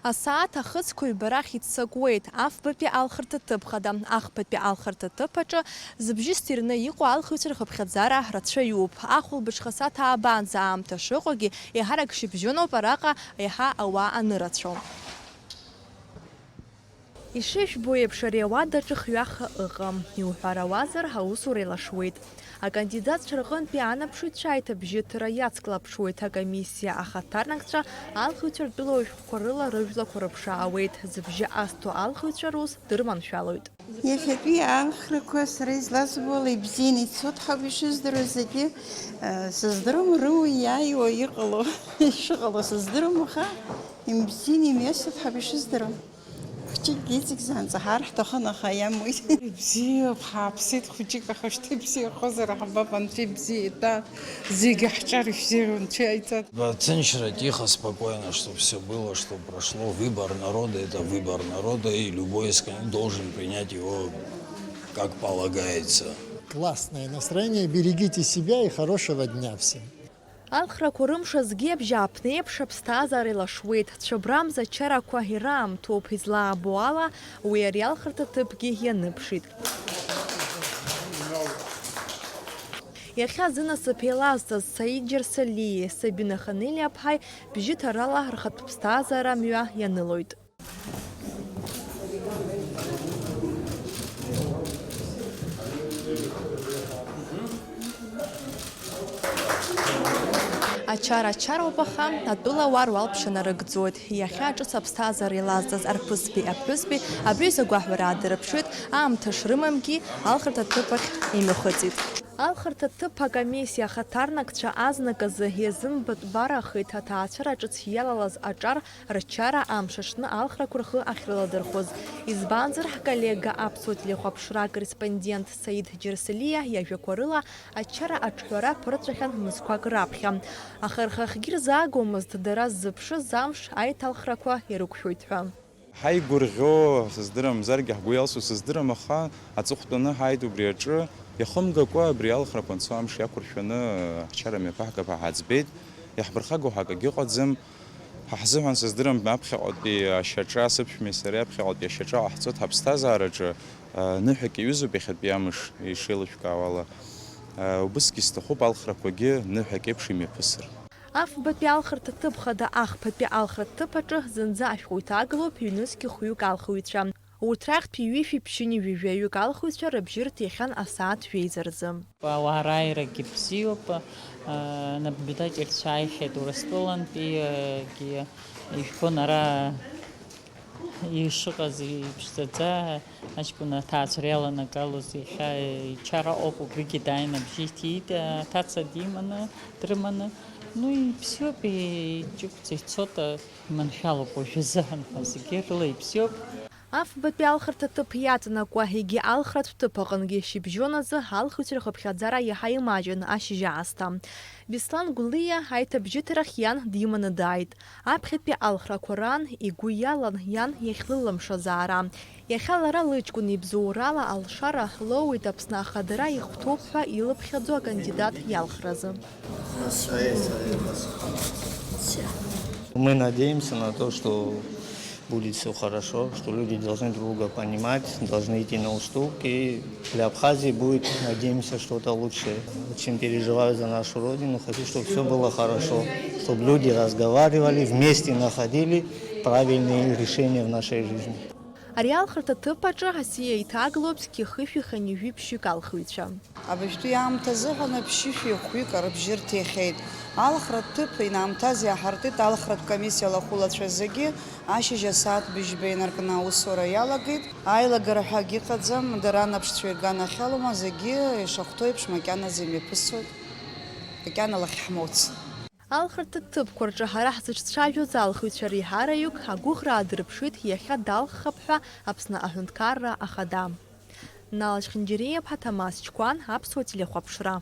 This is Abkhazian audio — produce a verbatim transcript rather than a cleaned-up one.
Асааҭ ахыцқәа ҩбарахь иццакуеит. Афбатәи алхырҭа ҭыԥ хада, ахԥатәи алхырҭа ҭыԥ аҿы зыбжьы сҭирны иҟоу алхыҩцәа рхыԥхьаӡара рацәаҩуп. Ахәылбыҽха сааҭ аабанӡа аамҭа шыҟоугьы, еиҳарак шьыбжьоноуп араҟа еиҳа ауаа анырацәоу. Ишыжәбо еиԥш, ари ауадаҿы хҩаха ыҟам. Иуҳәарауазар, аусура еилашуеит. Акандидатцәа рҟынтәи анаԥшыҩцәа аиҭабжьыҭра иацклаԥшуеит. Акомиссиа ахаҭарнакцәа алхыҩцәа ртәылауаҩ шәҟәқәа рыла рыжәлақәа рыԥшаауеит. Зыбжьы азҭо алхыҩцәа рус дырманшәалоит. Иахьатәи алхрақәа сара изласбо ала ибзианы ицоит ҳәа ишыздыруа зегьы, э, сыздырам, рыуа иааиуа иҟало, ишыҟало сыздырам, аха ибзианы имҩасит ҳәа ишыздыруа. Хәыҷыкгьы иҵегь занҵаҳар ҳҭахын, аха иамуит. Ибзиоуп, ҳааԥсеит хәыҷык, аха шьҭа ибзиахозар ҳбап, анцәа ибзиа итәа, зегьы ҳҿар ишәзеиуа анцәа иаиҵа. Ҭынчра, тихо, спокойно, чтоб всё было, что прошло. Выбор народа — это выбор народа, и любой из кандидатов должен принять его как полагается. Классное настроение, берегите себя и хорошего дня всем. Алхрақәа рымш азгьы абжьааԥнеиԥш аԥсҭазаара илашуеит. Цәыбрамза ачарақәа ираамҭоуп, излаабо ала, уи ари алхырҭа ҭыԥгьы ианыԥшит. Иахьа зынасыԥ еилазҵаз Саид Џьарсалиеи Сабина Ханелиаԥҳаи бжьыҭарала рхатә ԥсҭазаара мҩа ианылоит. Ачара ачароуп, аха атәыла уа руалԥшьа нарыгӡоит. Иахьа ҿыц аԥсҭазаара илазҵаз арԥыси аԥҳәыси абри аҩыза агәаҳәара аадырԥшит, аамҭа шрымамгьы, алхырҭа ҭыԥ ахь имҩахыҵит. Алхырҭа ҭыԥ акомиссиа ахаҭарнакцәа азныказы иазымбатәбарахеит аҭаацәара ҿыц иалалаз аҿар рыччара амш аҽны алхрақәа рхы ахьрыладырхәыз. Избанзар, ҳколлега аԥсуа телехәаԥшра акорреспондент Саид Џьарсалиа иажәақәа рыла, ачара аҿҳәара ԥырҵәахьан мызқәак раԥхьа. Аха рхахьгьы рзаагомызт, дара ззыԥшыз амш аиҭалхрақәа ирықәшәоит ҳәа. Ҳаигәырӷьо сыздырамзаргьы, ҳгәы иалсу сыздырам, аха аҵыхәтәаны ҳааит убри аҿы, иахымгакәа абри алхрақәа анцо амш иақәыршәаны ҳчара мҩаԥаҳгап ҳәа ҳаӡбеит. Иаҳԥырхагоу ҳәа акгьы ыҟаӡам. Ҳа ҳзыҳәан сыздырам, аԥхьаҟатәи ашьаҿа, сыԥшәмеи сареи аԥхьаҟатәи ашьаҿа ҟаҳҵоит ҳаԥсҭазаараҿы, ныҳәак иаҩызоуп иахьатәи амш ишеилышәкаауа ала. Убысгьы сҭахуп алхрақәагьы ныҳәак еиԥш имҩаԥысыр. Афбатәи алхырҭа ҭыԥ хада ахԥатәи алхратә ҭыԥ аҿы зынӡа ашәҟәы иҭагалоуп ҩнызқьи хҩык алхыҩцәа. Урҭ рахьтә ҩышәи ԥшьыни ҩажәаҩык алхыҩцәа рыбжьы рҭихьан асааҭ жәеиза рзы. Ауаа рааирагьы бзиоуп, а, наблюдательцәа ааихьеит Урыстәылантәигьы, ижәбон ара ишыҟаз иԥшӡаӡа, аҷкәын аҭаацәара иаланагалоз иахьа ичара ауп, убригьы дааины абжьы иҭиит, аҭаца диманы, дрыманы. Ну, ибзиоуп, иҷкәӡа ицоит, иманшәалоуп уажәы азыҳәан ҳәа, зегьы рыла ибзиоуп. Афбатәи алхырҭа ҭыԥ иаҵанакуа, егьи алхратә ҭыԥ аҟынгьы шьыбжьон азы алхыҩцәа рхыԥхьаӡара иаҳа имаҷын ашьыжь аасҭа. Беслан Гәлиа аиҭабжьыҭрахь иан диманы дааит. Аԥхьатәи алхрақәа раан игәы иалан иан иахьлылымшаз аара. Иахьа лара лыҷкәын ибзоурала алшара лоуит Аԥсны ахадара ихәҭоуп ҳәа илыԥхьаӡо акандидат иалхразы. Мы надеемся на то, что будет всё хорошо, что люди должны друг друга понимать, должны идти на уступки. Для Абхазии будет, надеемся, что-то лучшее. Очень переживаю за нашу родину, хочу, чтобы всё было хорошо, чтобы люди разговаривали, вместе находили правильные решения в нашей жизни. Ари алхырҭа ҭыԥ аҿы асиа иҭагалоуп зқьи хышәи хынҩажәи ԥшьҩык алхыҩцәа. Абыжәтәи аамҭазыҳәан ԥшьышәи хәҩык рыбжьы рҭихьеит. Алхратә ҭыԥ инаамҭаз иаҳартит алхратә комиссиа алахәылацәа зегьы, ашьыжь асааҭ быжьба инаркны аусура иалагеит. Аилагара ҳәа акгьы ыҟаӡам, дара анаԥшцәа ирган ахьалома, зегьы ишахәҭоу еиԥш макьаназы имҩаԥысуеит, макьана лахь ҳмоуц. Алхратә ҭыԥқәа рҿы ҳара ҳзыҿцәажәоз алхыҩцәа реиҳараҩык агәыӷра аадырԥшит иахьа далххап ҳәа Аԥсны аҳәынҭқарра ахада. Нал Чхинџьириаԥҳа, Ҭамаз Чқәан, Аԥсуа телехәаԥшра.